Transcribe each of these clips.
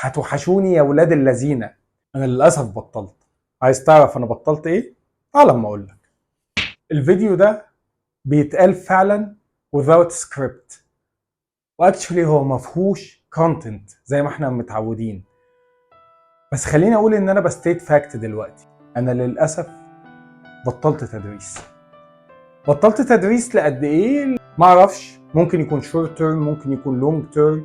هتوحشوني يا ولاد اللذينه. انا للاسف بطلت. عايز تعرف انا بطلت ايه؟ تعال اما اقول لك. الفيديو ده بيتقال فعلا without script، و actually هو مفهوش content زي ما احنا متعودين، بس خليني اقول ان انا ب state fact دلوقتي. انا للاسف بطلت تدريس. بطلت تدريس لقد ايه؟ ما اعرفش، ممكن يكون short term، ممكن يكون long term،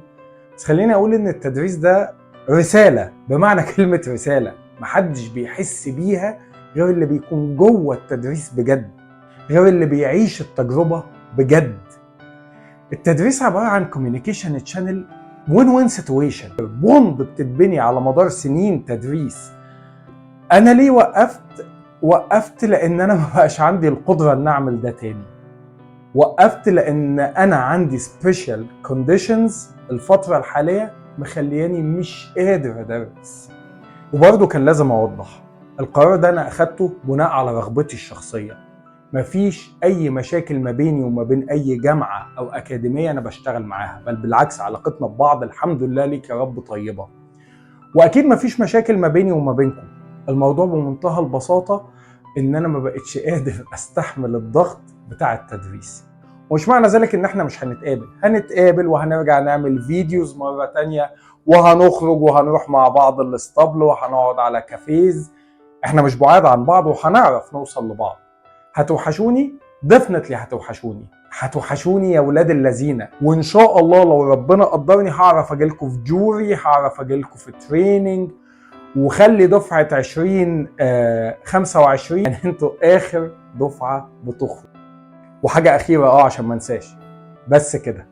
بس خليني اقول ان التدريس ده رساله، بمعنى كلمة رساله، محدش بيحس بيها غير اللي بيكون جوه التدريس بجد، غير اللي بيعيش التجربة بجد. التدريس عبارة عن communication channel، win win situation، bond بتتبني على مدار سنين تدريس. انا ليه وقفت؟ وقفت لان انا ما بقاش عندي القدرة ان اعمل ده تاني. وقفت لان انا عندي special conditions الفترة الحالية مخلياني مش قادر ادرس. وبرضه كان لازم اوضح، القرار ده انا اخدته بناء على رغبتي الشخصيه. مفيش اي مشاكل ما بيني وما بين اي جامعه او اكاديمية انا بشتغل معاها، بل بالعكس، علاقتنا ببعض الحمد لله ليك يا رب طيبه. واكيد مفيش مشاكل ما بيني وما بينكم. الموضوع بمنتهى البساطة ان انا ما بقتش قادر استحمل الضغط بتاع التدريس. ومش معنى ذلك ان احنا مش هنتقابل، هنتقابل وهنرجع نعمل videos مرة تانية، وهنخرج وهنروح مع بعض الاسطبل وهنقعد على cafes. احنا مش بعاد عن بعض وهنعرف نوصل لبعض. هتوحشوني، definitely هتوحشوني، هتوحشوني يا ولاد اللذينه. وان شاء الله لو ربنا قدرني هعرف اجيلكم في jury، هعرف اجيلكم في training. وخلي دفعه 20 25، يعني انتوا اخر دفعه بتخرج. وحاجه اخيرة عشان ما انساش، بس كده.